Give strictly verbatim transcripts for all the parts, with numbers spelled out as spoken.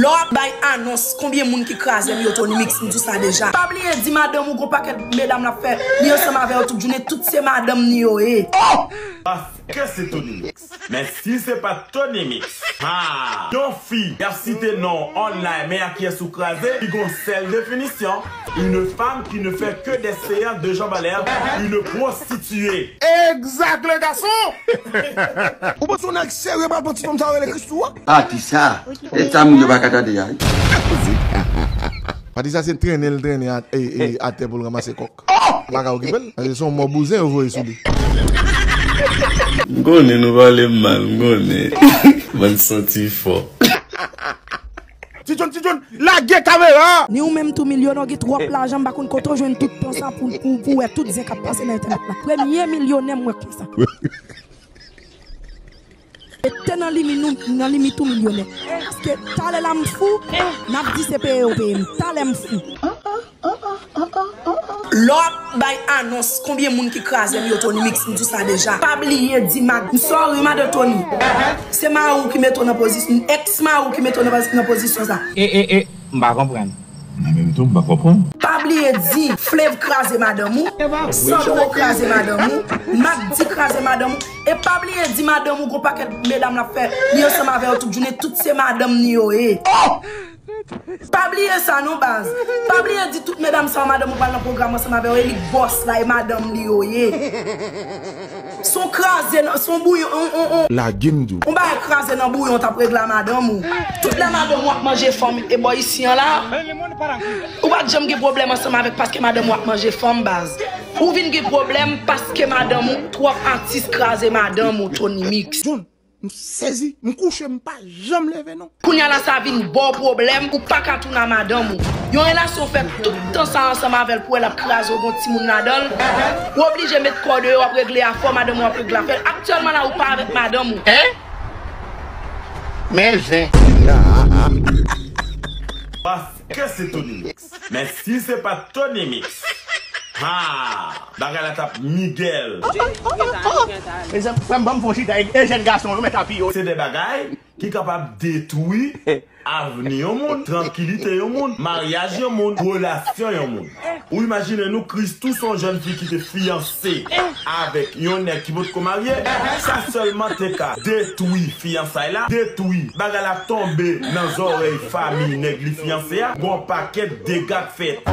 Lè w ap bay anons, konbyen moun ki kraze m yo, Tony Mix, m di w sa deja. Pa bliye di madanm ou gon pakèt medam l ap fè li ansanm avè yo tout jounen, tout se madanm li yo ye. Paske se Tony Mix. Men si se pa t Tony Mix, ha! Yon fi y ap site non online, men a kiyès ou kraze, li gon sèl definisyon. Une femme qui ne fait que des séances de jambes en l'air, une prostituée. Exact, le garçon! Ou panse yon nèg serye pral pran ti fanm sa yo rele Christoo a? Pati sa, e sa moun yo pa ka tande a. Pati sa se trennen l trennen atè pou l ranmase kòk. M pa ka okipe l, paske se yon mò bouzen yo voye sou li. M konnen nou pale m mal, m konnen. Bann santi fò. Ti John, Ti John, lage kamera a! Ni ou menm tou milyonè, w gen twòp lajan, m pa konn kote w jwenn tout tan sa pou, pou, pou wè tout zen k ap pase nan entènèt la. Premye milyonè m wè konsa. Rete nan limit nou, nan limit ou milyonè. Paske talè la m fou, n ap di se peye yo peye m. Talè m fou. Lè w ap bay anons, konbyen moun ki kraze m yo, Tony Mix, m di w sa deja. Pa bliye di mag, m sorry madan Tony. Se mari w ki mete w nan pozisyon, èks mari w ki mete w nan pozisyon sa. E, e, e, m pa konprann. Mwen menm tou, m pa konprann. Pa bliye di Flav kraze madanm ou, Sandro kraze madanm ou, Magdi kraze madanm ou. E pa bliye di madanm ou gon pakèt medam l ap fè li ansanm avè yo tout jounen, tout se madanm li yo ye. Pa bliye sa non baz. Pa bliye di tout medam sa yo madanm ou pral nan pwogram ansanm avè yo, e li k bòs la, e madanm li yo ye. Son kraze nan, son bouyon, on, on, on. Lage m di w. On bagay kraze nan bouyon t ap regle a madanm ou. Tout lè madanm ou ap manje fanm e bò isi an la, ou pa t janm gen pwoblèm ansanm avèk paske madanm ou ap manje fanm baz. Ou vin gen pwoblèm paske madanm ou, twòp atis kraze madanm ou, Tony Mix. John, m sezi, m kouche, m pa janm leve non. Kounye a la sa vin ba w pwoblèm, ou pa ka tounen a madanm ou. Yon relasyon w fè tout tan sa ansanm avè l pou wè l ap kraze w, gon timoun ladan l. Ou oblije met kò w deyò, w ap regle afè w, madanm ou ap regle afè l. Aktyèlman la ou pa avèk madanm ou. Hein? Men zen. Paske se Tony Mix. Men si se pa t Tony Mix, ha! Bagay la t ap nigèl. Mezanmi, frè m, ban m fè yon chita e jèn gason yo mèt apiye w. Se de bagay ki kapab detwi avni yon moun, trankilite yon moun, maryaj yon moun, relasyon yon moun. Ou imajine nou, Christoo se yon jèn fi ki te fiyanse avèk yon nèg ki potko marye. Sa sèlman te ka detwi fiyansay la, detwi bagay la, tonbe nan zòrèy fanmi nèg li fiyanse a, gon pakèt dega k fèt.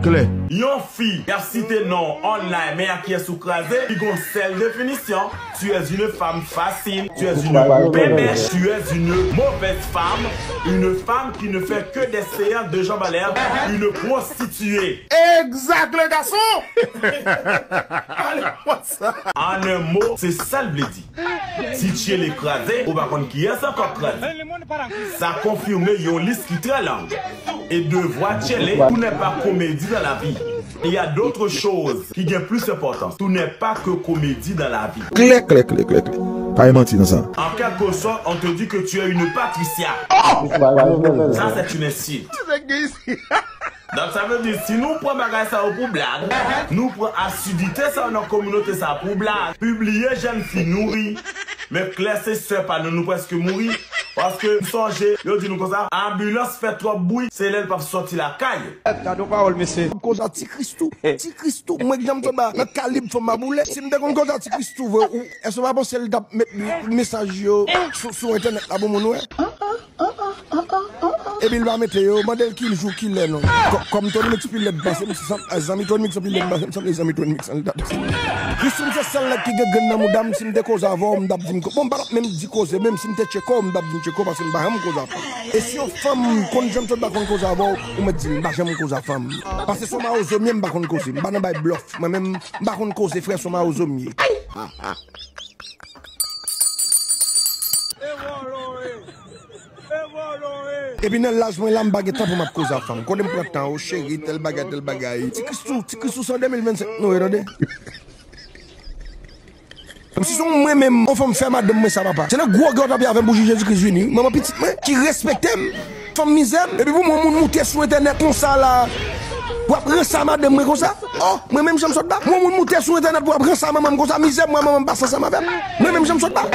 Klè. Yon fi y ap site non online, men a kiyès ou kraze, li gon sèl definisyon. Tu es une femme facile, tu es une bébèche, tu es une mauvaise femme, une femme qui ne fait que des séances de jambes en l'air, une prostituée. Exact, le garçon! En un mot, se sa l vle di. Si Tchele kraze, ou pa konn kiyès ankò k kraze. Sa konfime yon lis ki trè long. Et de voir Tchele, tout n'est pas comédie dans la vie. Il y a d'autres choses qui gagnent plus importance. Tout n'est pas que comédie dans la vie. Klè, klè, klè, klè, klè. Pa gen manti nan sa. En quelque sorte, on te dit que tu es une Patricia. Ça, c'est une insulte. Donc, ça veut dire, si nou pran bagay sa yo pou blag, nou pran asidite sa yo nan kominote sa pou blag, pibliye jèn fi nouri, men klè se sè pa nou, nou prèske mouri. Paske m sonje, yo di nou konsa, anbilans fè twòp bri, se lè l p ap sòti lakay. Gade yon pawòl, mesye. M ap koze a Ti Christoo. Ti Christoo, mwen k janm sot ba nan kalib fanm a boule. Si m te konn koze a Ti Christoo vre, ou, èske w pa panse l t ap met mesaj yo sou, sou entènèt la pou moun wè? Epi l pa mete yo, mande l ki jou, ki lè non. Kò-, kòm Tony Mix pi lèd pase m, se sanble zanmi Tony Mix pi lèd pase m, sanble zanmi Tony Mix an l t ap di. Christoo se sèl nèg ki gen grenn nan mouda m, si m te koze avè w, m t ap vin ko-, bon, m pa t ap menm di koze, menm si m te tcheke w, m t ap vin tcheke w, paske m pa janm koze a fanm. E si yon fanm konn janm sot ba konn koze avè w, ou mèt di l, m pa janm koze a fanm. Paske se yon mawozo m ye, m pa konn koze, m pa nan bay blòf. Mwen menm, m pa konn koze, frè, se yon mawozo m ye. Epi nan laj mwen la, m pa gen tan pou m ap koze a fanm. Kote m pran tan, o cheri, tèl bagay, tèl bagay. Ti Christoo, Ti Christoo se an de mil vennsenk nou ye, tande. Menm si se yon mwen menm, yon fanm fè madanm mwen sa, papa. Se nan gwo gè w t ap ye avè m pou jou Jezikri vini. Manman pitit mwen, ki respekte m, fanm mizè m. Epi pou mwen, yon moun moute sou entènèt konsa la. W ap ranse a madanm mwen konsa? Oh, mwen menm jan m sot ba. Mwen moun moute sou entènèt pou w ap ranse a manman m konsa, mizè mwen manman m pase ansanm avè m. Mwen menm jan m sot ba.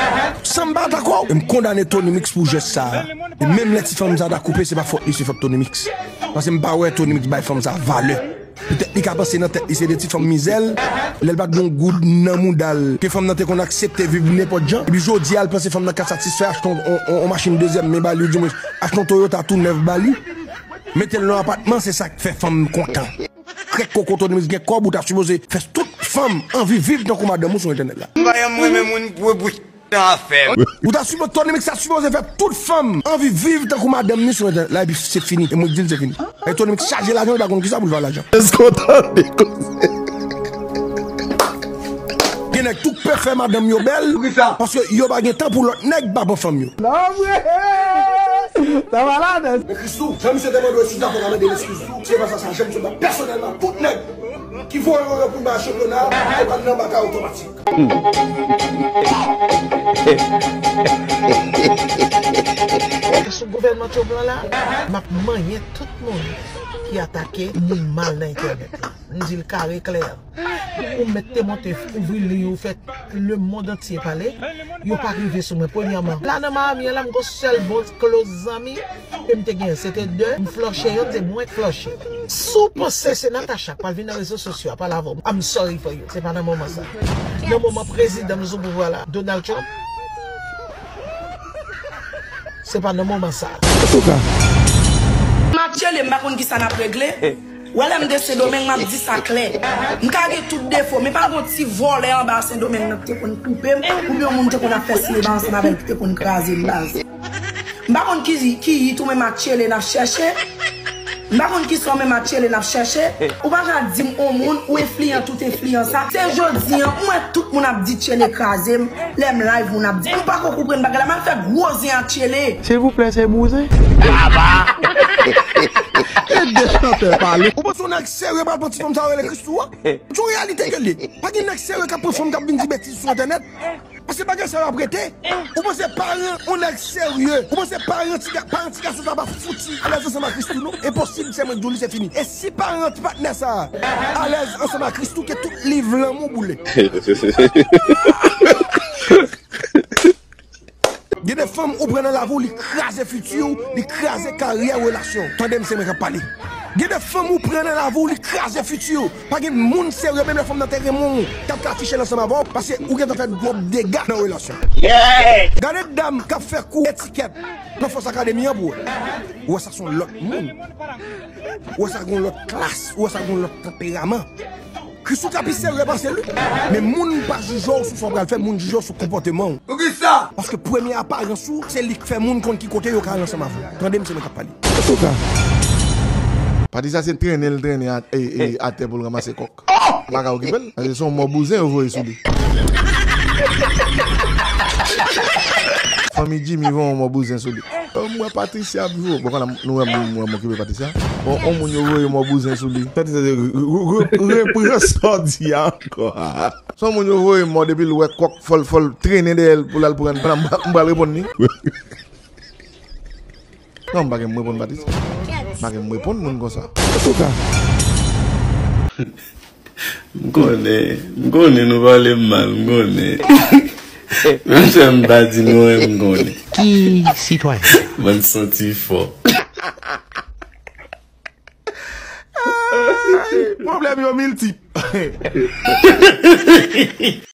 San m pa dakò. E m kondane Tony Mix pou jès sa a. E menm lè ti fanm sa ta koupe, se pa fòt li, se fòt Tony Mix. Paske m pa wè Tony Mix bay fanm sa valè. Petèt li ka panse nan tèt li se de ti fanm mizè l. Lè l pa t gen yon goud nan mouda l, ke fanm nan te konn aksepte viv nenpòt jan. Epi jodi a, l panse fanm nan ka satisfè, achte yon, yon, yon, yon machin dezyèm men ba li, oudimwens achte yon Toyota tou nèf ba li. Mete l nan apatman, se sa k fè fanm kontan. Krèk koko Tony Mix gen kòb, ou ta sipoze fè tout fanm anvi viv tankou madanm ou sou entènèt la. M pa janm renmen moun pou, pou nan afè m. Ou ta sipoze, Tony Mix ta sipoze fè tout fanm anvi viv tankou madanm ni sou entènèt la, epi se fini. E mwen k di l se fini. E Tony Mix chaje lajan, li pa konn kisa pou l fè lajan. Èske w tande koze? Gen nèg tou k pè fè madanm yo bèl, paske yo pa gen tan pou lòt nèg pa pran fanm yo. Non, vre! Sa malad! Men Christoo, jan misye te mande w eskiz la, fò w ta mande l eskiz tou. Se pa sa, sa janm sot ba pèsonèlman tout nèg ki voye w yo pou n bay chanpyona, yo pral nan baka otomatik. Sou gouvènman Trump lan la, m ap manyen tout moun ki atake moun mal nan entènèt la. M di l kare klè. Ou mèt te monte, ouvri liy ou, fè lemonn antye pale. Yo pa rive sou mwen. Premyèman, la nan Miami an la, m gon sèl bon close zanmi ke m te genyen, se te de, m flòche yonn, se mwen k flòche. Si w panse se Natacha k pral vin nan rezo sosyo a pale avè w, I'm sorry for you. Se pa nan moman sa. Nan moman prezidan m sou pouvwa la, Donald Trump, se pa nan moman sa. Antouka. M ap tchele, m pa konn kisa n ap regle. Ou wè lè m de Sendomeng, m ap di sa klè. M ka gen tout defo, men pa gon ti vòlè anba Sendomeng nan ki te konn koupe m, oubyen yon moun te konn ap fè sinema ansanm avè l ki te konn kraze m, baz. M pa konn ki, ki yit ou menm ak Tchele n ap chèche. M pa konn kisa w menm ak Tchele n ap chèche. Ou pa ka di m on moun, ou enfliyan tout enfliyan sa. Se jodi an, m wè tout moun ap di Tchele kraze m. Lè m live, moun ap di, m pako konprann bagay la, m al fè gwo zen ak Tchele. Silvouplè, se bouzen. Aba! Kèt de chantè pale. Ou panse yon nèg serye pral pran ti fanm sa yo rele Christoo a? Se yon reyalite ke l ye. Pa gen nèg serye k ap pran fanm k ap vin di betiz sou entènèt. Paske bagay sa yo ap rete. Ou panse paran yon nèg serye? Ou panse paran ti ga-, paran ti gason sa pa fouti alèz ansanm ak Christoo, non? Enposib, se mwen k di w li, se fini. E si paran ti patnè sa alèz ansanm ak Christoo, ke tout liv lanmou boule. Gen de fanm ou pran nan lavi w, li kraze fiti w, li kraze karyè, relasyon w. Tande m, se mwen k ap pale. Gen de fanm ou pran nan lavi w, li kraze fiti w. Pa gen moun serye, menm lè fanm nan te renmen w, k ap ka afiche l ansanm avè w, paske ou gentan fè twòp dega nan relasyon. Gade dam k ap fè kou etikèt nan Fòs Akademi an pou wè. Ou wè sa se yon lòt moun. Ou wè sa gen yon lòt klas, ou wè sa gen yon lòt tanperaman. Christoo ka pi serye pase li. Men moun pa jije w sou sa w pral fè, moun jije w sou konpòteman w. Poukisa? Paske premye aparans ou, se li k fè moun konn ki kote yo ka al ansanm avè w. Tande m, se mwen k ap pale. Antouka. Patrisya se trennen l trennen a-, e, e, atè pou l ranmase kòk. M pa ka okipe l. Paske se yon mò bouzen yo voye sou li. Fanmi Jimmy voye yon mò bouzen sou li. Bon, m wè Patrisya ap jwe. Bon, kòm nou wè m, m wè m okipe Patrisya. Bon, on moun yo voye mò bouzen sou li. Patrisya, re-, re-, re-, repran sa w di a ankò. Se on moun yo voye mò depi l wè kòk fò l, fò l trennen dèyè l pou l al pran, pran, m pral reponn li. Non, m pa gen m reponn Patrisya. M pa gen m reponn moun konsa. Antouka. M konnen, m konnen nou pale m mal, m konnen. Menm si m pa di nou anyen, m konnen. Ki sitwayen? Bann santi fò. Ay, pwoblèm yo miltip.